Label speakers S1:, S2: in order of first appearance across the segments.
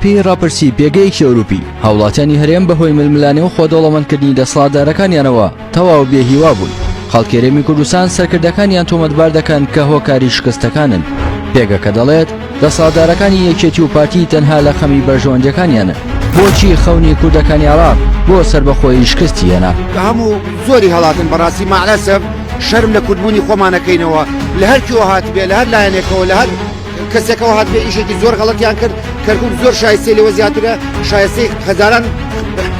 S1: بەپێی ڕاپرسی پێگەیەکی ئەوروپی، هاوڵاتیانی هەرێم بەهۆی ململانێ و خۆدەوڵەمەندکردنی دەسەڵاتدارەکانیانەوە تەواو بێ هیوا بوون. خەڵکی هەرێمی کوردستان سەرکردەکانیان تۆمەتبار دەکەن کە هۆکاری شکستەکانن. پێگەکە دەڵێت، دەسەڵاتدارەکانی یەکێتی و پارتی تەنها لە خەمی بەرژەوەندیەکانیانن. بۆچی خەونی کوردەکانی عێراق بۆ سەربەخۆیی شکستی هێنا؟
S2: هەموو زۆری هەڵاتن بەڕاستی مەعلەسەف شەرم لە کوردبوونی خۆمان ئەکەینەوە لە هەر کوێوە هاتبێ لە هەر لایەنێکەوە لە هەر کەسێکەوە هاتبێ ئیشێکی زۆر غەڵەتیان کرد کەرکوک زۆر شایستەی لەوە زیاترە شایستەی هەزاران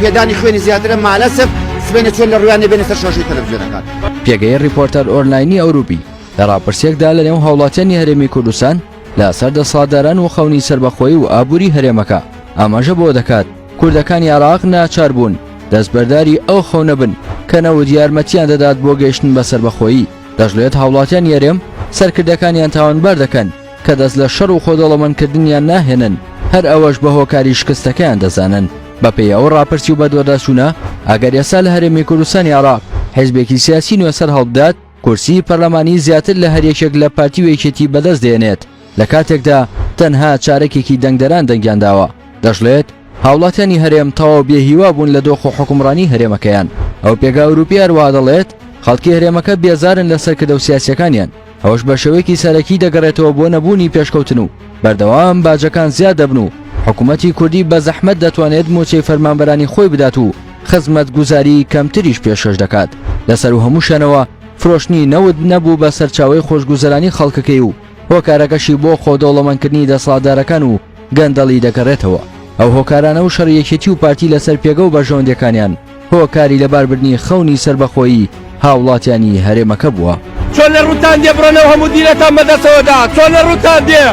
S2: پێدانی خوێنی زیاترە مالەسف سبەینێ چۆن لە ڕویان نەبێنە سەر شاشەی تەلەڤزیۆنەکان.
S1: پێگەی ڕیپۆرتەر ئۆنلاینی ئەوروپی لە ڕاپرسییەکدا لەنێو هاوڵاتیانی هەرێمی کوردستان لەسەر دەسەڵاتداران و خەونی سەربەخۆیی و ئابووری هەرێمەکە ئاماژە بەوە دەکات کوردەکانی عێراق ناچار بوون دەستبەرداری ئەو خەونە بن کە نەوت یارمەتیان دەدات بۆ گەیشتن بە سەربەخۆیی. دەشڵێت هاوڵاتیانی هەرێم سەرکردەکانیان تاوانبار دەکەن کە دەست لە شەڕ و خۆدەوڵەمەندکردنیان ناهێنن، هەر ئەوەش بە هۆکاری شکستەکەیان دەزانن. بەپێی ئەو ڕاپرسی و بەدواداچوونە، ئەگەر ئێستا لە هەرێمی کوردستانی عێراق حیزبێکی سیاسی نوێ سەرهەڵبدات، کورسیی پەرلەمانی زیاتر لە هەر یەکێک لە پارتی و یەکێتی بەدەست دێنێت، لە کاتێکدا تەنها چارەکێکی دەنگدەران دەنگیان داوە. دەشڵێت، هاوڵاتیانی هەرێم تەواو بێ هیوا بوون لە دۆخ و حوکمڕانی هەرێمەکەیان. ئەو پێگە ئەوروپیە هەروەها دەڵێت، خەڵکی هەرێمەکە بێزارن لە سەرکردە و سیاسیەکانیان، ئەوەش بە شێوەیەکی سەرەکی دەگەڕێتەوە بۆ نەبوونی پێشکەوتن و بەردەوام باجەکان زیاد دەبن و حکومەتی کوردی بە زەحمەت دەتوانێت مووچەی فەرمانبەرانی خۆی بدات و خزمەتگوزاری کەمتریش پێشکەش دەکات. لەسەروو هەمووشیانەوە فرۆشتنی نەوت نەبوو بە سەرچاوەی خۆشگوزەرانی خەڵکەکەی و هۆکارەکەشی بۆ خۆدەوڵەمەندکردنی دەسەڵاتدارەکان و گەندەڵی دەگەڕێتەوە. ئەو هۆکارانە و شەڕی یەکێتی و پارتی لەسەر پێگە و بەرژەوەندیەکانیان هۆکاری لەباربردنی خەونی سەربەخۆیی هاوڵاتیانی هەرێمەکە بووە.
S3: چۆن لە ڕووتان دێ بڕۆنەوە هەموو دیلەتان بەدەستەوە دا چۆن لە ڕووتان دێ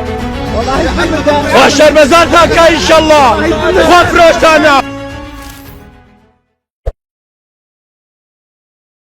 S3: خوا شەرمەزارتان کا ئیشەڵڵا خوا فرۆشتانە.